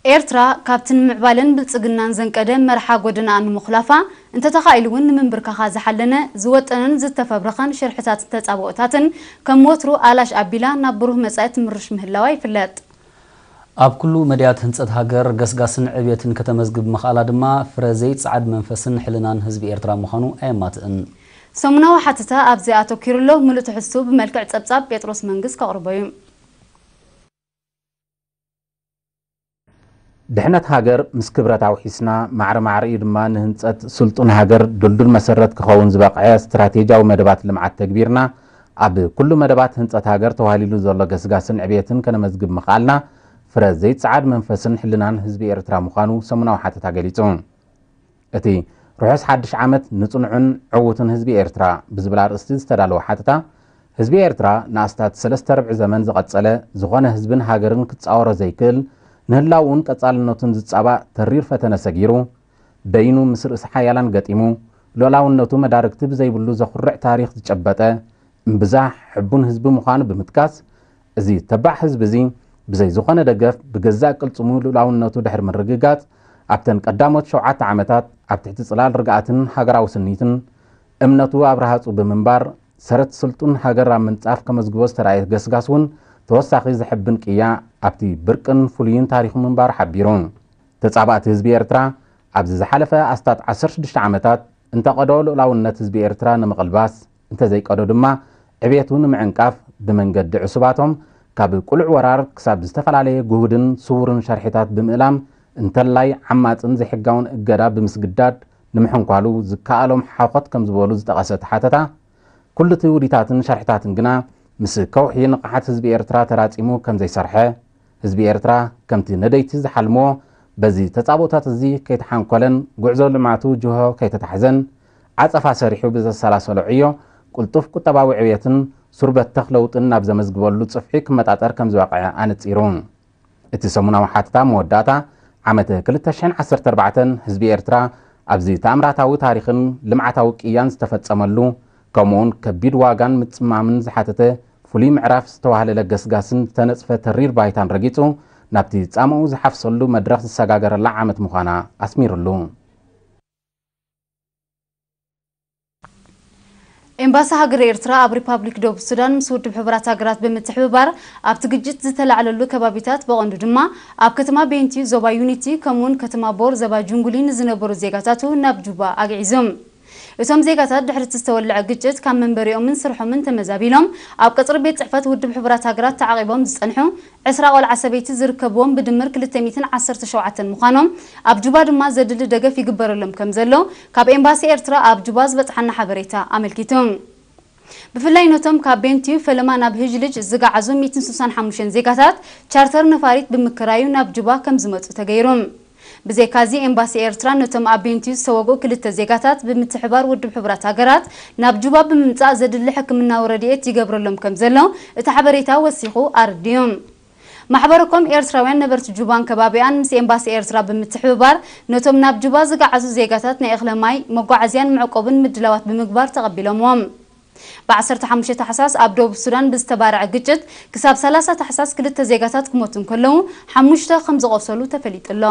ኤርትራ ካብቲ ንምዕባለን ብልጽግናን ዘንቀደ መርሓ ጎደናኣ ንምኹላፋ፣ እንተተኻኢሉ እውን ንምንብርካኻ ዝሓለነ፣ ዝወጠነን ዝተፈብረኸን ሽርሕታትን ተጻብኦታትን ከም ወትሩ ኣላሽ ኣቢላ ናብ ብሩህ መጻኢ ትምርሽ ምህላዋ ይፍለጥ። ኣብ ኩሉ መድያት ህንጸት ሃገር ገስጋስን ዕብየትን ከተመዝግብ ምኽኣላ ድማ ፍረ ዘይጸዓድ መንፈስን ሕልናን ህዝቢ ኤርትራ ምዃኑ ኣየማትእን። ሰሙናዊ ሓተታ ኣብዚ ኣተኲሩ ኣሎ። ምሉእ ትሕዝቱ ብመልክዕ ጸብጻብ ጴጥሮስ መንግስ ከቕርቦ እዩ። ድሕነት ሃገር ምስ ክብረት ኣውሒስና፣ ማዕረ ማዕሪኡ ድማ ንህንጸት ስልጡን ሃገር ድልዱል መሰረት ክኸውን ዝበቕዐ ስትራቴጂያዊ መደባት ልምዓት ተግቢርና፣ ኣብ ኩሉ መደባት ህንጸት ሃገር ተዋህሊሉ ዘሎ ገስጋስን ዕብየትን ከነመዝግብ ምኽኣልና፣ ፍረ ዘይጸዓድ መንፈስን ሕልናን ህዝቢ ኤርትራ ምዃኑ ሰሙናዊ ሓተታ ገሊጹ። እቲ ርሑስ ሓድሽ ዓመት ንጽኑዕን ዕዉትን ህዝቢ ኤርትራ ብዝብል ኣርእስቲ ዝተዳለወ ሓተታ፣ ህዝቢ ኤርትራ ንኣስታት ሰለስተ ርብዒ ዘመን ዝቐጸለ፣ ዝኾነ ህዝብን ሃገርን ክጻወሮ ዘይክእል፣ ንህላውኡን ቀጻልነቱን ዝጻባእ ተሪር ፈተነ ሰጊሩ፣ በይኑ ምስ ርእሲ ሓያላን ገጢሙ፣ ልኡላውነቱ መዳርግቲ ብዘይብሉ ዘኹርዕ ታሪኽ ዝጨበጠ፣ እምብዛ ሕቡን ህዝቢ ምዃኑ ብምጥቃስ፣ እዚ ተባዕ ህዝቢ እዚ ብዘይ ዝኾነ ደገፍ ብገዛእ ቅልጽሙ ልኡላውነቱ ድሕሪ ምርግጋጽ፣ ኣብተን ቀዳሞት ሸውዓተ ዓመታት ኣብ ትሕቲ ጽላል ርግኣትን ሃገራዊ ስኒትን እምነቱ ኣብ ረሃጹ ብምንባር፣ ሰረት ስልጡን ሃገር ኣብ ምንጻፍ ከመዝግቦ ዝተራእየ ገስጋስ እውን ተወሳኺ ዘሕብን ቅያ ኣብቲ ብርቅን ፍሉይን ታሪኹ ምንባሩ ሓቢሩ። ተጻባእቲ ህዝቢ ኤርትራ ኣብዚ ዝሓለፈ ኣስታት ዓሰርተ ሽዱሽተ ዓመታት እንተቐዶ ልኡላውነት ህዝቢ ኤርትራ ንምቕልባስ፣ እንተዘይቀዶ ድማ ዕብየቱ ንምዕንቃፍ ብመንገዲ ዕሱባቶም ካብ ቅሉዕ ወራር ክሳብ ዝተፈላለየ ግሁድን ስዉርን ሸርሒታት ብምእላም፣ እንተላይ ዓማጽን ዘይሕጋውን እገዳ ብምስግዳድ ንምሕንኳሉ ዝከኣሎም ሓኾት ከም ዝበሉ ዝጠቐሰ እቲ ሓተታ፣ ኩሉ እቲ ውዲታትን ሸርሕታትን ግና ምስ ከውሒ ንቕሓት ህዝቢ ኤርትራ ተራጺሙ ከም ዘይሰርሐ፣ ህዝቢ ኤርትራ ከምቲ ነደይቲ ዝሓልምዎ በዚ ተጻብኦታት እዚ ከይተሓንኮለን ጉዕዞ ልምዓቱ ጅሆ ከይተታሕዘን ዓጸፋ ሰሪሑ ብዘሰላሰሎ ዕዮ ቅልጡፍ ቁጠባዊ ዕብየትን ሱር በተኽ ለውጥን ናብ ዘመዝግበሉ ጽፍሒ ክመጣጠር ከም ዝበቕዐ ኣነጺሩ። እቲ ሰሙናዊ ሓተታ መወዳእታ ዓመት ክልተ ሽሕን ዓሰርተ ኣርባዕተን ህዝቢ ኤርትራ ኣብዚ ተኣምራታዊ ታሪኽን ልምዓታዊ ቅያን ዝተፈጸመሉ፣ ከምኡውን ከቢድ ዋጋን ምጽማምን ዝሓተተ ፍሉይ ምዕራፍ ዝተዋህለለ ገስጋስን ዝተነጽፈ ተሪር ባይታን ረጊጹ፣ ናብቲ ጻምኡ ዝሓፍሰሉ መድረኽ ዝሰጋገረላ ዓመት ምዃና ኣስሚሩሉ። ኤምባሲ ሃገረ ኤርትራ ኣብ ሪፓብሊክ ደቡብ ሱዳን ምስ ውድብ ሕቡራት ሃገራት ብምትሕብባር ኣብቲ ግጭት ዝተላዕለሉ ከባቢታት ብቐንዱ ድማ ኣብ ከተማ ቤንቲዩ ዞባ ዩኒቲ ከምኡውን ከተማ ቦር ዞባ ጁንጉሊ ንዝነበሩ ዜጋታቱ ናብ ጁባ ኣግዒዞም። እቶም ዜጋታት ድሕሪ እቲ ዝተወልዐ ግጭት ካብ መንበሪኦምን ስርሖምን ተመዛቢሎም ኣብ ቀጽሪ ቤት ጽሕፈት ውድብ ሕቡራት ሃገራት ተዓቒቦም ዝጸንሑ ዕስራ ቆልዓ ሰበይቲ ዝርከብዎም ብድምር ክልተ ሚእትን ዓሰርተ ሸውዓተን ምዃኖም፣ ኣብ ጁባ ድማ ዘድሊ ደገፍ ይግበረሎም ከም ዘሎ ካብ ኤምባሲ ኤርትራ ኣብ ጁባ ዝበጽሓና ሓበሬታ ኣመልኪቱ። ብፍላይ ነቶም ካብ ቤንቲዩ ፈለማ ናብ ህጅልጅ ዝገዓዙ ሚእትን ስሳን ሓሙሽተን ዜጋታት ቻርተር ነፋሪት ብምክራዩ ናብ ጁባ ከም ዝመጹ ተገይሩ። ብዘይካዚ ኤምባሲ ኤርትራ ነቶም ኣብ ቤንቲዩ ዝተወግኡ ክልተ ዜጋታት ብምትሕባር ውድብ ሕቡራት ሃገራት ናብ ጁባ ብምምጻእ ዘድሊ ሕክምናዊ ረድኤት ይገብረሎም ከም ዘሎ እቲ ሓበሬታ ወሲኹ ኣረዲኡ። ማሕበረኮም ኤርትራውያን ነበርቲ ጁባን ከባቢኣን ምስ ኤምባሲ ኤርትራ ብምትሕብባር ነቶም ናብ ጁባ ዝገዓዙ ዜጋታት ናይ እኽለ ማይ፣ መጓዓዝያን መዕቆብን ምድላዋት ብምግባር ተቐቢሎምዎም። ብ ዓሰርተ ሓሙሽተ ታሕሳስ ኣብ ደቡብ ሱዳን ብዝተባርዐ ግጭት ክሳብ ሰላሳ ታሕሳስ ክልተ ዜጋታት ክሞቱ እንከለዉ ሓሙሽተ ከም ዝቖሰሉ ተፈሊጡ ኣሎ።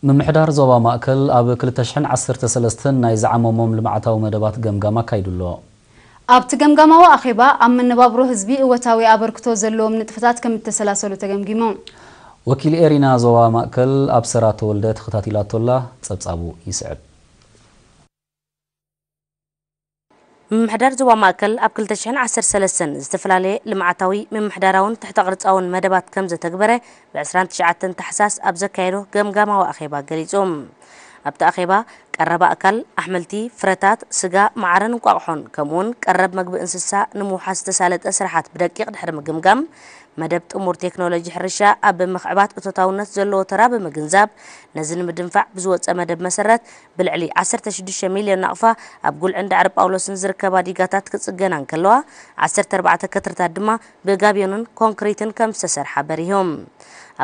ምምሕዳር ዞባ ማእከል ኣብ ክልተ ሽሕን ዓሰርተ ሰለስተን ናይ ዝዓመሞም ልምዓታዊ መደባት ገምጋም ኣካይዱ ኣሎ። ኣብቲ ገምጋማዊ ኣኼባ ኣብ መነባብሮ ህዝቢ እወታዊ ኣበርክቶ ዘለዎም ንጥፈታት ከም እተሰላሰሉ ተገምጊሙ። ወኪል ኤሪና ዞባ ማእከል ኣብሰራ ተወልደ ተኸታቲላቶ ኣላ፣ ጸብጻቡ ይስዕብ። ምምሕዳር ዞባ ማእከል ኣብ ክልተ ሽሕን ዓሰርተ ሰለስተን ዝተፈላለየ ልምዓታዊ፣ ምምሕዳራውን ትሕተ ቅርጻውን መደባት ከም ዘተግበረ ብ ዕስራን ትሽዓተን ታሕሳስ ኣብ ዘካየዶ ገምጋማዊ ኣኼባ ገሊጹ። ኣብቲ ኣኼባ ቀረብ ኣእካል፣ ኣሕምልቲ፣ ፍረታት፣ ስጋ፣ መዓርን እንቋቑሖን ከምኡውን ቀረብ መግቢ እንስሳ ንምውሓስ ዝተሳለጠ ስራሓት ብደቂቕ ድሕሪ ምግምጋም፣ መደብ ጥሙር ቴክኖሎጂ ሕርሻ ኣብ ምኽዕባት እቶታውነት ዘለዎ ተራ ብምግንዛብ፣ ነዚ ንምድንፋዕ ብዝወጸ መደብ መሰረት ብልዕሊ ዓሰርተ ሽዱሽተ ሚልዮን ናቕፋ ኣብ ጉልዕን ዳዕሮ ጳውሎስን ዝርከባ ዲጋታት ክጽገና እንከለዋ፣ ዓሰርተ ኣርባዕተ ከትርታት ድማ ብጋብዮንን ኮንክሪትን ከም ዝተሰርሓ በሪሆም።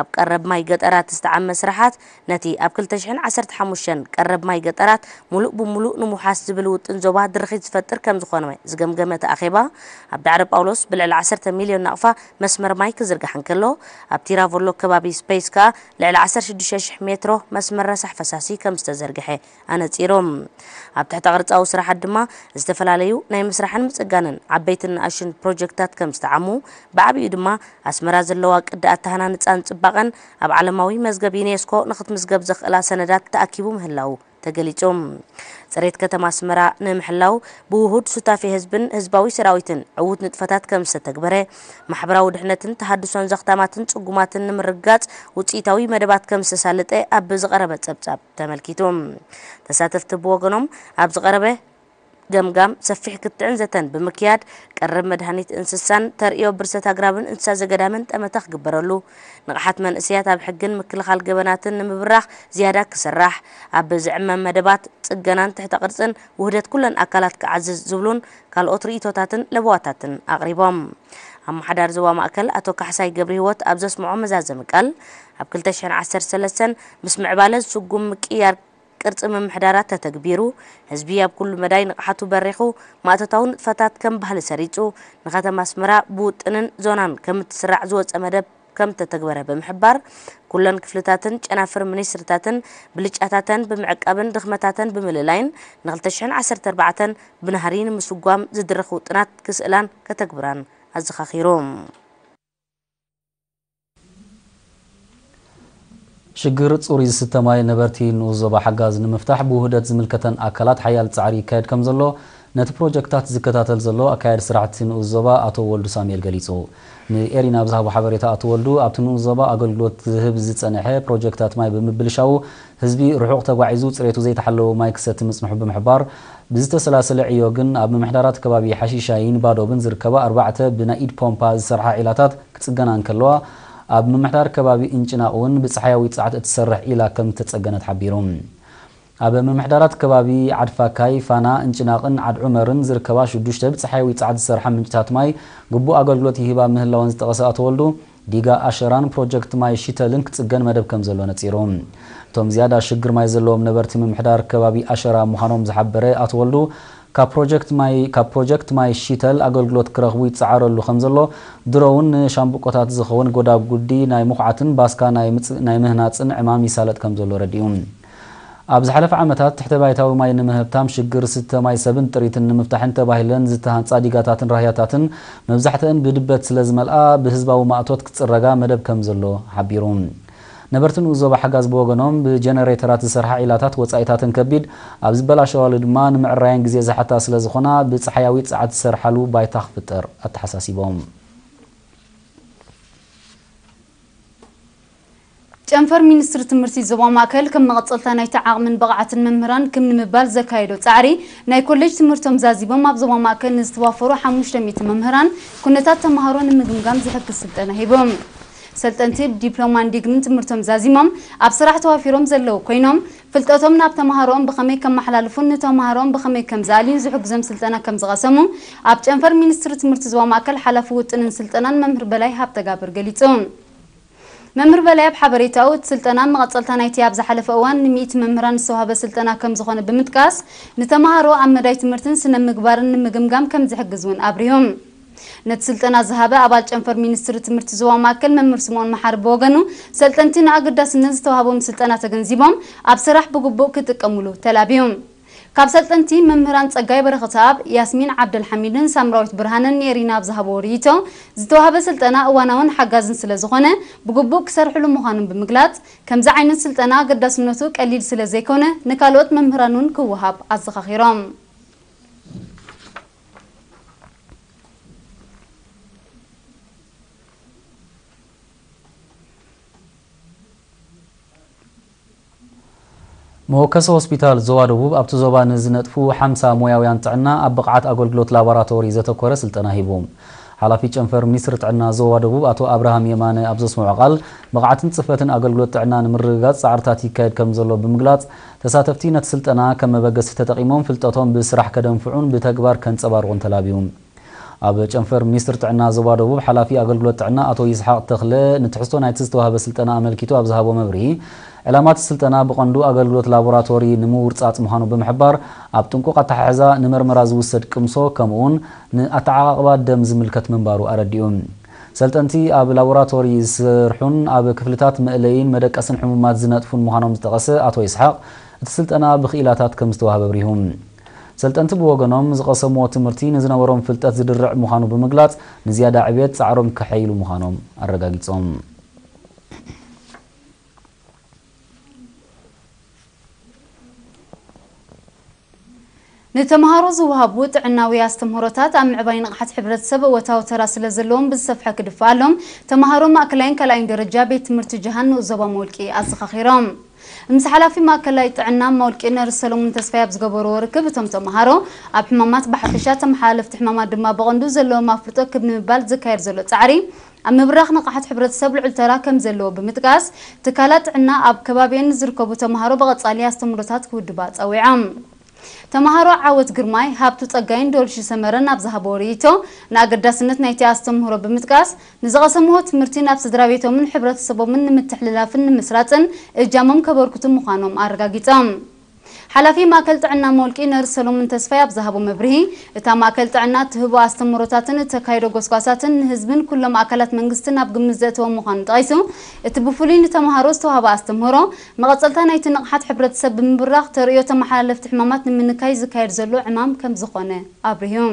ኣብ ቀረብ ማይ ገጠራት ዝተዓመ ስራሓት፣ ነቲ ኣብ ክልተ ሽሕን ዓሰርተ ሓሙሽተን ቀረብ ማይ ገጠራት ሙሉእ ብሙሉእ ንምውሓስ ዝብል ውጥን ዞባ ድርኺት ዝፈጥር ከም ዝኾነ ዝገምገመ እቲ ኣኼባ፣ ኣብ ዳዕሮ ጳውሎስ ብልዕሊ ዓሰርተ ሚልዮን ናቕፋ መስመር ማይ ክዝርጋሕ እንከሎ፣ ኣብ ቲራቮሎ ከባቢ ስፔስ ከኣ ልዕሊ ዓሰርተ ሽዱሽተ ሽሕ ሜትሮ መስመር ረሳሕ ፈሳሲ ከም ዝተዘርግሐ ኣነጺሮም። ኣብ ትሕተ ቅርጻዊ ስራሓት ድማ ዝተፈላለዩ ናይ ምስራሕን ምጽጋንን ዓበይትን ንኣሽቱን ፕሮጀክታት ከም ዝተዓሙ፣ ብዓቢኡ ድማ ኣስመራ ዘለዋ ቅዲ ኣተሃናንጻን ጽባቐን ኣብ ዓለማዊ መዝገብ ዩኔስኮ ንክትምዝገብ ዘኽእላ ሰነዳት ተኣኪቡ ምህላዉ ተገሊጹ። ጽሬት ከተማ ኣስመራ ንምሕላው ብውሁድ ሱታፌ ህዝብን ህዝባዊ ሰራዊትን ዕዉት ንጥፈታት ከም ዝተተግበረ፣ ማሕበራዊ ድሕነትን ተሃድሶን ዘኽታማትን ጽጉማትን ንምርግጋጽ ውጽኢታዊ መደባት ከም ዝተሳለጠ ኣብ ዝቐረበ ጸብጻብ ተመልኪቱ። ተሳተፍቲ ብወገኖም ኣብ ዝቐረበ ገምጋም ሰፊሕ ክትዕን ዘተን ብምክያድ፣ ቀረብ መድሃኒት እንስሳን ተርእዮ ብርሰት ኣግራብን እንስሳ ዘገዳምን ጠመተ ክግበረሉ፣ ንቕሓት መንእሰያት ኣብ ሕግን ምክልኻል ገበናትን ንምብራኽ ዝያዳ ክስራሕ፣ ኣብ ዝዕመም መደባት ጽገናን ትሕተ ቅርጽን ውህደት ኩለን ኣካላት ክዓዝዝ ዝብሉን ካልኦት ርእይቶታትን ለበዋታትን ኣቕሪቦም። ኣመሓዳሪ ዞባ ማእከል ኣቶ ካሕሳይ ገብረሂወት ኣብ ዘስምዖ መዛዘሚ ቃል፣ ኣብ ክልተ ሽሕን ዓሰርተ ሰለስተን ምስ ምዕባለ ዝስጉም ምቅይያር ቅርጺ ምምሕዳራት ተተግቢሩ፣ ህዝቢ ኣብ ኩሉ መዳይ ንቕሓቱ በሪኹ፣ ማእቶታዊ ንጥፈታት ከም ባህሊ ሰሪጹ፣ ንከተማ ኣስመራ ብውጥንን ዞናን ከም እትስራዕ ዝወጸ መደብ ከም እተተግበረ ብምሕባር፣ ኩለን ክፍልታትን ጨናፍር ሚኒስትሪታትን ብልጫታተን ብምዕቃብን ድኽመታተን ብምልላይን ንክልተ ሽሕን ዓሰርተ ኣርባዕተን ብናህሪ ንምስጓም ዝድረኽ ውጥናት ክስእላን ከተግብራን ኣዘኻኺሩ። ሽግር ጽሩይ ዝስተ ማይ ነበርቲ ንኡስ ዞባ ሓጋዝ ንምፍታሕ ብውህደት ዝምልከተን ኣካላት ሓያል ጻዕሪ ይካየድ ከም ዘሎ ነቲ ፕሮጀክታት ዝከታተል ዘሎ ኣካያዲ ስራሕቲ ንኡስ ዞባ ኣቶ ወልዱ ሳሙኤል ገሊጹ። ንኤሪና ብዝሃቦ ሓበሬታ ኣቶ ወልዱ ኣብቲ ንኡስ ዞባ ኣገልግሎት ዝህብ ዝጸንሐ ፕሮጀክታት ማይ ብምብልሻዉ ህዝቢ ርሑቕ ተጓዒዙ ጽሬቱ ዘይተሓለወ ማይ ክሰቲ ምጽንሑ ብምሕባር፣ ብዝተሰላሰለ ዕዮ ግን ኣብ ምምሕዳራት ከባቢ ሓሺሻይን ባዶብን ዝርከባ ኣርባዕተ ብናይ ኢድ ፖምፓ ዝሰርሓ ዒላታት ክጽገና እንከለዋ፣ ኣብ ምምሕዳር ከባቢ እንጭናቕ እውን ብጸሓያዊ ጸዓት እትሰርሕ ዒላ ከም እተጸገነት ሓቢሩ። ኣብ ምምሕዳራት ከባቢ ዓድፋካይ፣ ፋና፣ እንጭናቕን ዓድ ዑመርን ዝርከባ ሽዱሽተ ብጸሓያዊ ጸዓት ዝሰርሓ ምንጭታት ማይ ግቡእ ኣገልግሎት ይህባ ምህላወን ዝጠቐሰ ኣቶ ወልዱ፣ ዲጋ ኣሸራን ፕሮጀክት ማይ ሺተልን ክጽገን መደብ ከም ዘሎ ነጺሩ። እቶም ዝያዳ ሽግር ማይ ዘለዎም ነበርቲ ምምሕዳር ከባቢ ኣሸራ ምዃኖም ዝሓበረ ኣቶ ወልዱ፣ ካብ ፕሮጀክት ማይ፣ ካብ ፕሮጀክት ማይ ሺተል ኣገልግሎት ክረኽቡ ይጸዓረሉ ከም ዘሎ፣ ድሮ እውን ንሻምብቆታት ዝኸውን ጎዳጉዲ ናይ ምኹዓትን ባስካ ናይ ምጽ-፣ ናይ ምህናጽን ዕማም ይሳለጥ ከም ዘሎ ረዲኡ። ኣብ ዝሓለፈ ዓመታት ትሕተ ባይታዊ ማይ ንምህብታም ሽግር ስተ ማይ ሰብን ጥሪትን ንምፍታሕን ተባሂለን ዝተሃንጻ ዲጋታትን ራህያታትን መብዛሕትአን ብድበት ስለ ዝመልኣ ብህዝባዊ ማእቶት ክጽረጋ መደብ ከም ዘሎ ሓቢሩ። ነበርቲ ንኡስ ዞባ ሓጋዝ ብወገኖም ብጀነሬተራት ዝሰርሓ ዒላታት ወጻኢታተን ከቢድ ኣብ ዝበላሸዋሉ ድማ ንምዕራየን ግዜ ዝሓታ ስለ ዝኾና ብጸሓያዊ ጸዓት ዝሰርሓሉ ባይታ ክፍጠር ኣተሓሳሲቦም። ጨንፈር ሚኒስትሪ ትምህርቲ ዞባ ማእከል ከም መቐጸልታ ናይቲ ዓቕምን ብቕዓትን መምህራን ክም ንምባል ዘካየዶ ጻዕሪ፣ ናይ ኮሌጅ ትምህርቶም ዛዚቦም ኣብ ዞባ ማእከል ንዝተዋፈሩ ሓሙሽተ ሚእቲ መምህራን ኩነታት ተማሃሮ ንምግምጋም ዝሕግዝ ስልጠና ሂቦም። ሰልጠንቲ ብዲፕሎማን ዲግሪን ትምህርቶም ዛዚሞም ኣብ ስራሕ ተዋፊሮም ዘለዉ ኮይኖም፣ ፍልጠቶም ናብ ተማሃሮኦም ብኸመይ ከመሓላልፉን ንተማሃሮኦም ብኸመይ ከም ዝኣልዩን ዝሕግዞም ስልጠና ከም ዝቐሰሙ ኣብ ጨንፈር ሚኒስትሪ ትምህርቲ ዞባ ማእከል ሓላፊ ውጥንን ስልጠናን መምህር በላይ ሃብተጋብር ገሊጹ። መምህር በላይ ኣብ ሓበሬታኡ፣ እቲ ስልጠና መቐጸልታ ናይቲ ኣብ ዝሓለፈ እዋን ንሚእቲ መምህራን ዝተዋህበ ስልጠና ከም ዝኾነ ብምጥቃስ፣ ንተማሃሮ ኣብ መዳይ ትምህርትን ስነ ምግባርን ንምግምጋም ከም ዝሕግዝ እውን ኣብሪሁ። ነቲ ስልጠና ዝሃበ ኣባል ጨንፈር ሚኒስትሪ ትምህርቲ ዞባ ማእከል መምህር ስምኦን መሓሪ ብወገኑ፣ ሰልጠንቲ ንኣገዳስነት ዝተዋህቦም ስልጠና ተገንዚቦም ኣብ ስራሕ ብግቡእ ክጥቀሙሉ ተላብዩ። ካብ ሰልጠንቲ መምህራን ጸጋይ በረኸተኣብ፣ ያስሚን ዓብደልሓሚድን ሳምራዊት ብርሃነን ንኤሪና ኣብ ዝሃብዎ ርእይቶ፣ ዝተዋህበ ስልጠና እዋናውን ሓጋዝን ስለ ዝኾነ ብግቡእ ክሰርሕሉ ምዃኑን ብምግላጽ፣ ከምዚ ዓይነት ስልጠና ኣገዳስነቱ ቀሊል ስለ ዘይኮነ ንካልኦት መምህራን እውን ክወሃብ ኣዘኻኺሮም። መወከሲ ሆስፒታል ዞባ ደቡብ ኣብቲ ዞባ ንዝነጥፉ ሓምሳ ሞያውያን ጥዕና ኣብ ብቕዓት ኣገልግሎት ላቦራቶሪ ዘተኮረ ስልጠና ሂቡ። ሓላፊ ጨንፈር ሚኒስትሪ ጥዕና ዞባ ደቡብ ኣቶ ኣብርሃም የማነ ኣብ ዘስምዖ ቃል፣ ብቕዓትን ጽፈትን ኣገልግሎት ጥዕና ንምርግጋጽ ጻዕርታት ይካየድ ከም ዘሎ ብምግላጽ፣ ተሳተፍቲ ነቲ ስልጠና ከም መበገሲ ተጠቒሞም ፍልጠቶም ብስራሕ ከደንፍዑን ብተግባር ከንጸባርቑን ተላብዩ። ኣብ ጨንፈር ሚኒስትር ጥዕና ዞባ ደቡብ ሓላፊ ኣገልግሎት ጥዕና ኣቶ ይስሓቕ ተኽለ ንትሕዝቶ ናይቲ ዝተዋህበ ስልጠና ኣመልኪቱ ኣብ ዝሃቦ መብርሂ፣ ዕላማ እቲ ስልጠና ብቐንዱ ኣገልግሎት ላቦራቶሪ ንምውርጻጽ ምዃኑ ብምሕባር፣ ኣብ ጥንቁቕ ኣተሓሕዛ ንመርመራ ዝውሰድ ቅምሶ ከምኡውን ንኣተዓቓቕባ ደም ዝምልከት ምንባሩ ኣረዲኡ። ሰልጠንቲ ኣብ ላቦራቶሪ ዝሰርሑን ኣብ ክፍልታት መእለይን መደቀስን ሕሙማት ዝነጥፉን ምዃኖም ዝጠቐሰ ኣቶ ይስሓቕ፣ እቲ ስልጠና ብክኢላታት ከም ዝተዋህበ ኣብሪሁ። ሰልጠንቲ ብወገኖም ዝቐሰምዎ ትምህርቲ ንዝነበሮም ፍልጠት ዝድርዕ ምዃኑ ብምግላጽ፣ ንዝያዳ ዕብየት ጻዕሮም ከሐይሉ ምዃኖም ኣረጋጊጾም። ንተምሃሮ ዝወሃቡ ጥዕናዊ ኣስተምህሮታት ኣብ ምዕባይ ንቕሓት ሕብረተሰብ እወታዊ ተራ ስለ ዘለዎም ብዝሰፍሐ ክድፍኣሎም ተምሃሮ ማእከላይን ካልኣይን ደረጃ ቤት ትምህርቲ ጀሃን ንኡስ ዞባ መውልቂ ኣዘኻኺሮም። ምስ ሓላፊ ማእከላይ ጥዕና መውልቂ ነርስ ሰሎሙን ተስፋይ ኣብ ዝገበርዎ ርክብ እቶም ተምሃሮ ኣብ ሕማማት ብሓፈሻ ተመሓላለፍቲ ሕማማት ድማ ብቐንዱ ዘለዎም ኣፍልጦ ክብ ንምባል ዝካየድ ዘሎ ጻዕሪ ኣብ ምብራኽ ንቕሓት ሕብረተሰብ ልዑል ተራ ከም ዘለዎ ብምጥቃስ ትካላት ጥዕና ኣብ ከባቢየን ንዝርከቡ ተምሃሮ ብቐጻሊ ኣስተምህሮታት ክውድባ ጸዊዖም። ተምሃሮ ዓወት ግርማይ፣ ሃብቱ ጸጋይን ዶልሺ ሰመረን ኣብ ዝሃብዎ ርእይቶ፣ ንኣገዳስነት ናይቲ ኣስተምህሮ ብምጥቃስ፣ ንዝቐሰምዎ ትምህርቲ ናብ ስድራ ቤቶምን ሕብረተሰቦምን ንምትሕልላፍን ንምስራጽን እጃሞም ከበርክቱ ምዃኖም ኣረጋጊጾም። ሓላፊ ማእከል ጥዕና መውልቂ ነርስ ሰሎሙን ተስፋይ ኣብ ዝሃቦ መብርሂ፣ እታ ማእከል ጥዕና ትህቦ ኣስተምህሮታትን እተካይዶ ጎስጓሳትን ንህዝብን ኩሎም ኣካላት መንግስትን ኣብ ግምት ዘእተወ ምዃኑ ጠቒሱ፣ እቲ ብፍሉይ ንተምሃሮ ዝተዋህበ ኣስተምህሮ፣ መቐጸልታ ናይቲ ንቕሓት ሕብረተሰብ ብምብራኽ ተርእዮ ተመሓላለፍቲ ሕማማት ንምንካይ ዝካየድ ዘሎ ዕማም ከም ዝኾነ ኣብሪሁ።